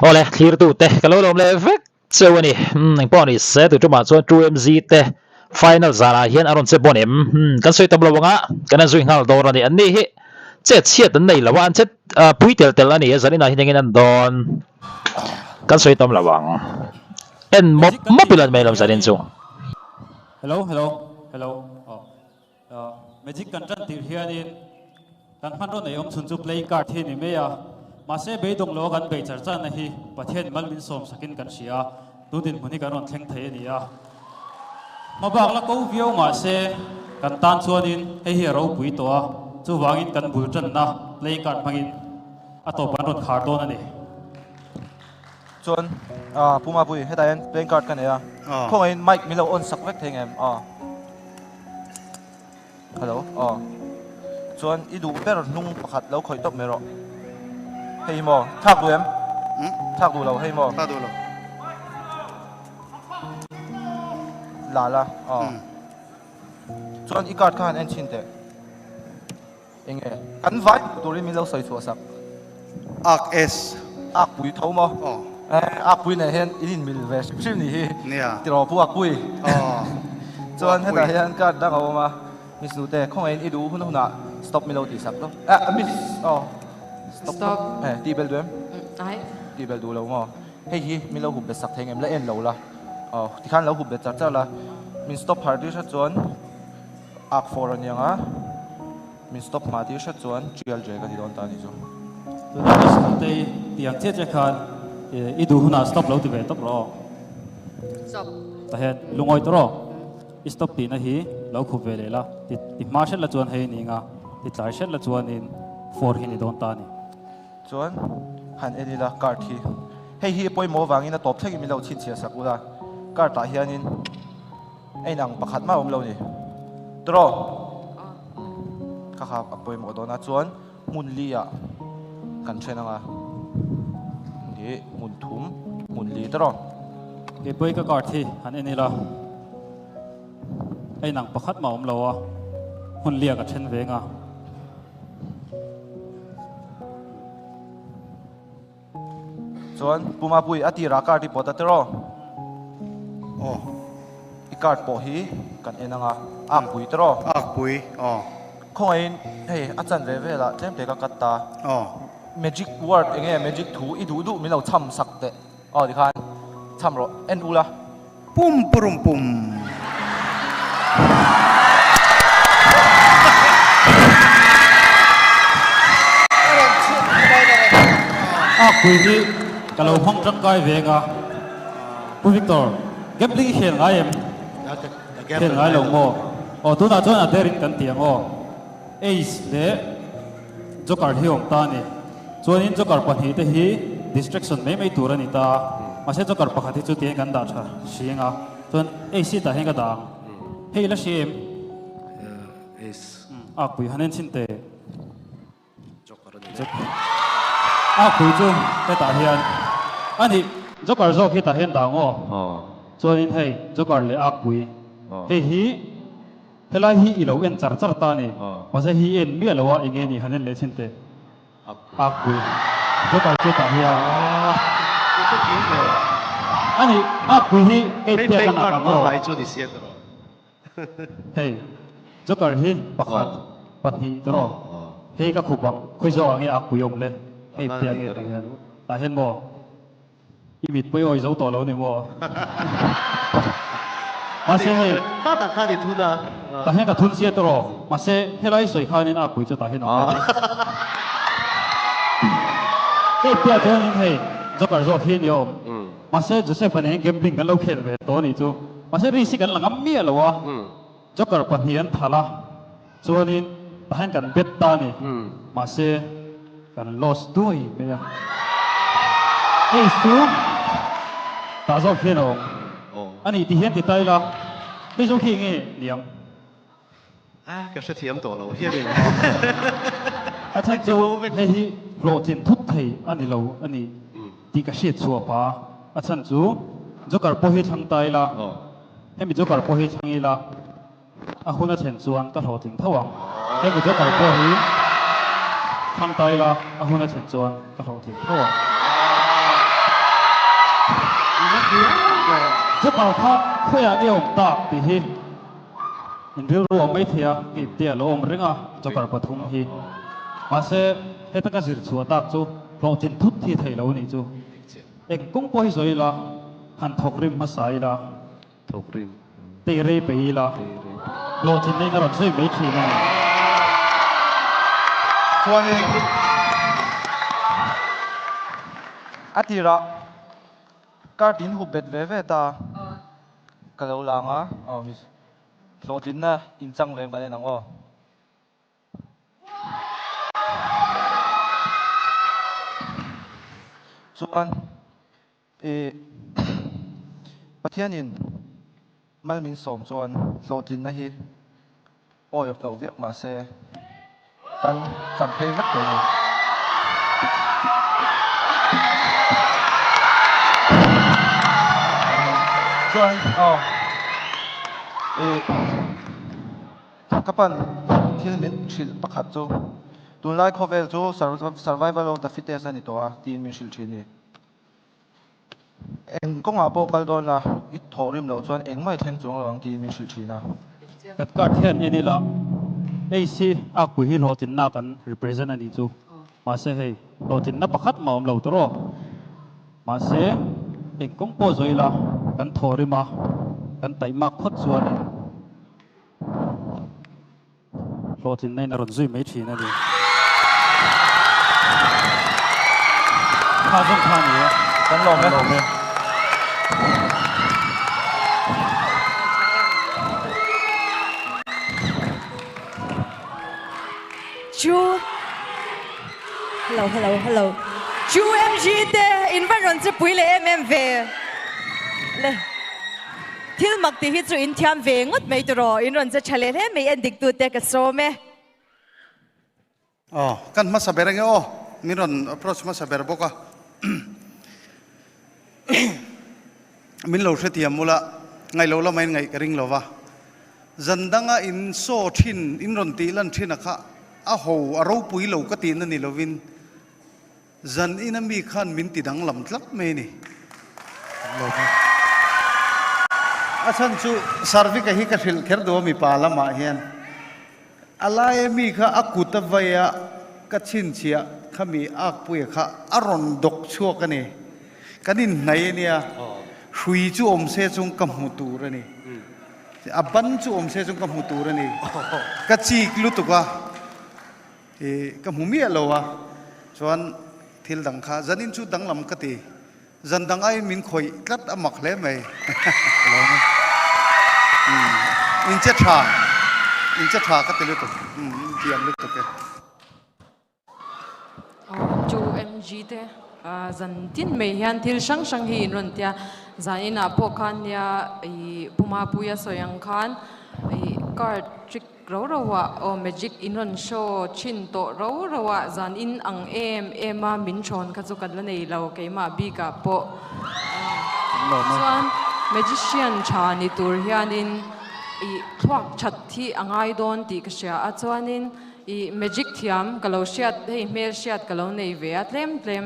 Awle, thlirtute ka lo lawm leh vek cheu a ni. Umm, engpawh ni se, tu tumah chuan 2MZ te final zanah hian a rawn che bawn em? Umm, kan sawi tam lo anga, kan en zui nghal dawn a ni. Anni hi chet chhiat an nei lo a, an chet pui tel tel a ni a, zaninah hian engin an dawn kan sawi tam lo ang. En mawp mawp ila mai lo zanin chu. Hello, hello, hello, aw. Magic kan tan tir hianin kan hmanraw nei awm chhun chu playing card hi a ni mai a, mahse beidawng lo a kan bei char charna hi Pathian mal min sawm sakin kan hria a, tun dinhmun hi kan rawn thleng thei a ni a. Hmabak la ko viau mahse kan tan chuanin hei hi a ropui tawh a, chuvangin kan bul tanna playing card hmangin a tawp an rawn khar dawn a ni. Chuan Pu Mapui hetah hian playing card ka nei a, khawngaihin mic min lo on sak vek thei ngem? Hello aw Chuan i duh ber hnung pakhat lo khawih tawp mai rawh. Hei hi maw? Thlak duh em? Thlak duh lo hei maw? Thlak duh lo. La la aw. Chuan i card kha han en chhin teh. Enge kan vai hmuh turin min lo sawi chhuah sak. Ak S. Ak pui tho maw? Aw. Eh, ak pui nen hian in inmil ve hrim hrim ni hi. Nia. Tiraw Pu Ak Pui. Aw. Chuan hetah hian card dang a awm a, Miss Nute, khawngaihin i duh hun hunah stop min lo tih sak tawp. Eh, Miss, aw. Stop. Stop. Eh, tih bel duh em? Ai. Tih bel duh lo maw? Hei hi min lo hup bet sak thei ngem la en lo la. Aw, tikhan lo hup bet char char la. Min stop har tir hrat chuan Ak for a niang a, min stop hma tih hret chuan trial je ka ti dawn ta a ni chu. Tuna Miss Nutei tih ang chiah chiah khan i duh hunah stop lo ti ve tawp rawh aw. Stop. Tah hian lungawi tawh rawh. I stop tihna hi lo khup ve leh la, ti hma hret la chuan hei a ni ang a, ti tlai hret la chuanin for hi ni dawn ta a ni. Chuan han en ila card hi hei hi pawimawh avangin a tawp thlengin min lo chhinchhiah sak ula, card ah hianin A inang pakhat mah a awm lo ni. Tiraw? Kha kha a pawimawh dawn a, chuan hmun li ah kan then ang a, ih hmun thum, hmun li tiraw? Keipawh i ka card hi han en ila, a inang pakhat mah a awm lo a, hmun li ah ka then ve ang a. Chuan Pu Mapui a tirah card i pawt a tiraw? Aw. I card pawh hi kan en anga ak pui tiraw? Ak pui, aw. Khawngaihin hei a chanve velah tlem te ka cut ta. Aw. Magic word enge magic thu i duh duh min lo chham sak teh. Aw tikhan chham rawh en ula. Pum purum pum. A pui hi ka lo hmang tangkai ve anga Pu Victor, gambling i khel ngai em? Khel ngai lo maw? Aw tunah chuan a der in kan ti ang aw. Ace leh Joker hi awm ta a ni. Chuanin Joker pahnihte hi distraction mai mai tur a ni ta a, mahse Joker pakhat hi chu tihian kan dah tha hring a, chuan Ace hi tah hian ka dah ang. Hei la hria em? Ace. A pui han en chhin teh. Joker a ni. A pui chu hetah hian a ni. Joker zawk hi tah hian dah ang aw. Chuanin hei Joker leh a pui hei hi. Helai hi i lo en char char ta a ni. Mahse hi i en miah lo a, enge ni han en leh chhin teh. Ak pui. Joker chu tah hian. A ni, ak pui hi kei pek a nak ang aw. Hei, Joker hi pakhat, pahnih tawh. Hei ka khup ang, khawi zawk ang nge ak pui awm le? Hei pek nge tah hian. Tah hian maw? I mit pawh i awi zo tawh lo ni maw? Mahse hei. Kha tak khan i thun a. Tah hian ka thun sia tawh. Mahse helai sawi khanin a pui chu tah hian a awm. Hei piah chuanin hei Joker zawk hi a ni awm. Mahse Joseph-a nen gambling kan lo khel ve tawh a nih chu. Mahse risk hi kan la ngam miah lo a. Joker pahnih an thal a. Chuanin tah hian kan bet ta a ni. Mahse kan loss duai mai a. Ace chu tah zawk hian a awm a ni ti hian ti ta ila hei zawk hi enge niang? Ka hrethiam tawh lo hianin. A chhan chu hei hi hlawhtlin thut thei a ni lo a ni tih ka hriat chhuah pah a. A chhan chu Joker pawh hi thlang ta ila, hemi Joker pawh hi thlang ila, A hun a thlen chuan ka hlawhtling tho ang. Hemi joker pawh hi thlang ta ila a hun a thlen chuan ka hlawhtling tho ang. pau kha khawiah nge awm tak tih hi in rilru a awm mai thei a, ka ipte a lo awm reng a joker pathum hi. Mahse heta ka zir chhuah tak chu hlawhtlin thut thi thei lo a nih chu. Eng kawng pawh hi zawi ila, han thawk rim hmasa ila. Thawk rim. Tei rei pe ila. Hlawhtlin na in a rawn zui mai thin a ni. Chuanin a tirah card in hup bet ve ve ta ka lo lang a, aw miss hlawhtlinna in chang reng kan en ang aw. Chuan I Pathianin mal min sawm chuan hlawhtlinna hi awi awp loh viau mahse kan cham phei vek thei a ni. Chuan aw i ka pan thil min hrilh pakhat chu tunlai khawvel chu survival of the fittest a ni tawh a tiin min hrilh thin a ni. Eng kawngah pawh kal dawn la, i thawh rim loh chuan engmah i thleng chuang lo ang tiin min hrilh thin a. Kan card hian en ila, AC akpui hi hlawhtlinna kan represent a nih chu. Mahse hei, hlawhtlinna pakhat mah awm lo tawh rawh. Mahse, eng kawng pawh zawh ila, kan thawh rim a, kan taihmak phawt chuanin. Hlawhtlinna in a rawn zui mai thin a ni. Kha zawng kha a ni e. Kan lawm e. Lawm e. Chu Hello hello hello Chu MG te in van rawn che pui leh em em ve le. Thil mak tih hi chu in thiam ve ngawt mai tawh in rawn che tha leh hle mai en dik tute ka sawm e. Aw, kan hmasa ber ange aw, min rawn approach hmasa ber bawk a. Min lo hrethiam mula, ngaih loh lama in ngaih ka ring lova. Zan danga in saw thin, in rawn tih lan thin a kha a ho, a ropui lo ka tihna ni lovin, Zan ina mi khan min ti danglam tlat mai a ni. A chhan chu Sarvika hi ka hrilh kher duh a mipa lamah hian a laia mi kha a kut a vai a, ka chhinchhiah kha mi akpuia kha a rawn dawk chhuak a ni. Kan inhnai a nia, hrui chu awm se chung ka hmu tur a ni. A ban chu awm se chung ka hmu tur a ni. Ka chik lutuk a. I ka hmu miah lo a, chuan thil dang kha zanin chu danglam ka ti. Zan dang aiin min khawih tlat a mak hle mai. Ka lawm e. Umm in che tha, in che tha ka ti lutuk. Umm in thiam lutuk e. Chu MG te zan tin mai hian thil hrang hrang hi in rawn tia, zan inah pawh khan nia i Pu Mapuia sawi ang khan i card trick Ro ro ah aw magic in rawn show thin tawh ro ro ah zan in ang em em a min thawn kha chu kan la nei lo keimah bik ah pawh chuan magician tha ni tur hian in ih thluak that hi a ngai dawn tih ka hria a chuan in ih magic thiam ka lo hriat hei hmel hriat ka lo nei ve a tlem tlem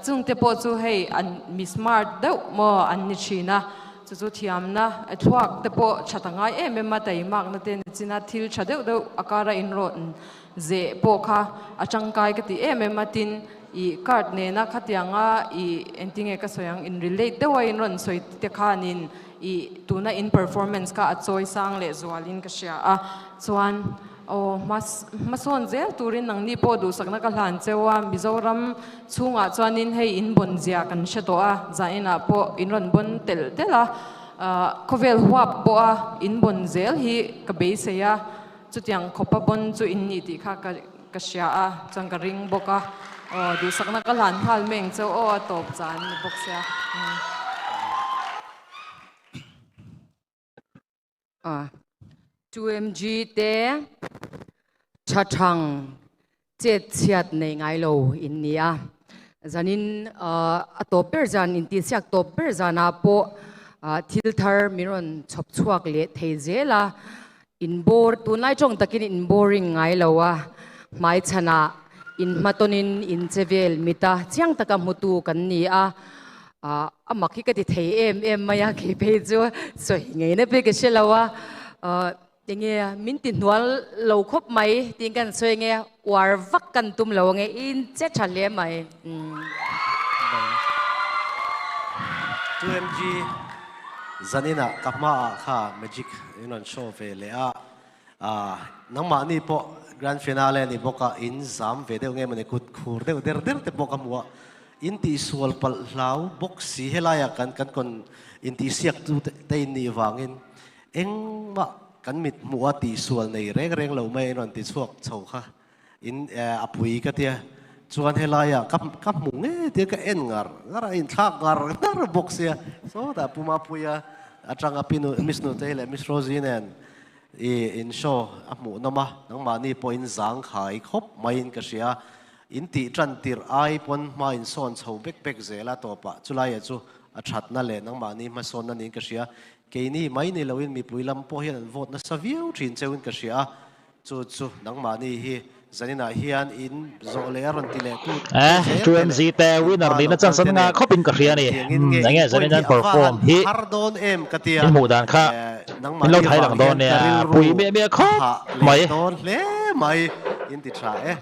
chung te pawh chu hei an mi smart deuh maw an ni thin a. Chu chu thiamna thluak te pawh tha ta ngai em em a, taimakna te ni chin a, thil tha deuh deuh a kara inrawn zeh pawh kha a tangkai ka ti em em a, tin ih card nena khatianga ih engtinge ka sawi ang in relate deuha inrawn sawi te khanin ih tuna in performance kha a chawi sang leh zualin ka hria a, chuan aw hmasawn zel turin nangni pawh duhsakna ka hlan cheu a, Mizoram chhungah chuanin hei in bawn zia kan hre tawh a, zaninah pawh in rawn bawn telh telh a, khawvel huap pawha in bawn zel hi ka beisei a, chutiang khawpa bawn chu in nih tih kha ka ka hria a, chuan ka ring bawk a, aw duhsakna ka hlan nghal mai ang cheu aw a tawp zan ni bawk sia. A 2MG te tha thang chet chhiat nei ngai lo in ni a. Zanin a tawp ber zan intihsiak tawp ber zanah pawh thil thar min rawn chhawp chhuak leh thei zel a. In bore tunlai tawng takin in boring ngai lo a. Hmai chhanah in hmatawnin in che vel mita chiang taka hmutu kan ni a. A mak hi ka ti thei em em mai a, kei phei chu sawi ngeina phei ka hre lo a, enge min ti hnual lo khawp mai tiin kan sawi nge uar vak kan tum lo ange in che tha hle mai. 2MG zaninah ka hmaah kha magic in rawn show ve leh a, nangmahni pawh grand finale a ni bawk a, in zam ve deuh nge mawni kut khur deuh der der te pawh ka hmu a, In tihsual palh hlau bawk si helaiah kan kan kawn intihsiak tu te in nih vangin engmah kan mit hmuh a tihsual nei reng reng lo mai a in rawn ti chhuak chho kha in a pui ka tia chuan helaiah ka ka hmu nge tia ka en ngar ngar a inthlak ngar ngar bawk sia sawtah Pu Mapuia atanga Pinu Miss Nutei leh Miss Rosie nen i in show a hmuh nawm a nangmahni pawh in zangkhai khawp maiin ka hria. In tih tan tirh ai pawn hma in sawn chho bek bek zel a tawpah chulaia chu a thatna leh nangmahni hmasawnna niin ka hria. Keini mai ni loin mipui lam pawh hian an vote nasa viau thin cheuin ka hria a, chu chu nangmahni hi zaninah hian in zawh leh a rawn ti leh tu Eh, zel chu te MZ leh te in winner hma nihna lo kal chance te an ngah nen khawpin ka hria a ni. engtiangin Umm, nge enge in point zanin hi an a va perform han hi har dawn em ka tia in hmuh dan kha eh min lo nangmahni thai lang vang dawn hian ka nia, rilru pui miah miah a khawp hah leh mai. dawn hle mai in ti tha e.